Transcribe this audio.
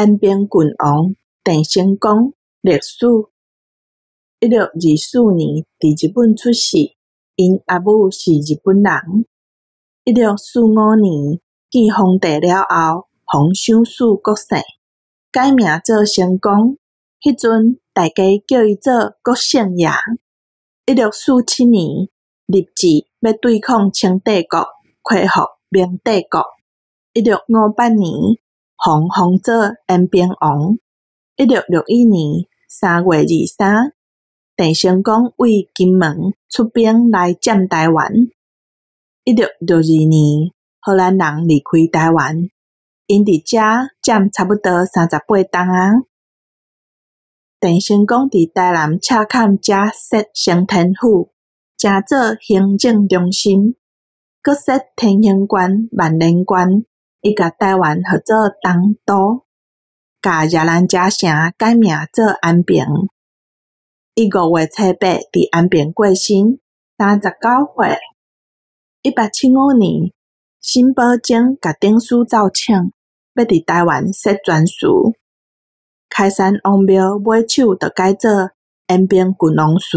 延平郡王鄭成功歷史。1624年佇日本出世，𪜶阿母是日本人。1645年見皇帝了後，予賞賜國姓，改名做成功。彼陣大家叫伊做國姓爺。1647年立志欲對抗清帝國，恢復明帝國。1658年予封做延平王。1661年3月23，鄭成功對金門出兵來佔臺灣。1662年，荷蘭人離開臺灣，𪜶佇遮佔差不多38冬仔。鄭成功佇臺南赤崁遮設承天府，成做行政中心，閣設天興關、萬年關，伊共臺灣號做東都，共惹蘭遮城改名做安平。伊5月初8佇安平過身，39歲。1875年，沈葆楨共頂司奏請，欲佇臺灣設專祠。開山王廟尾手就改做延平郡王祠。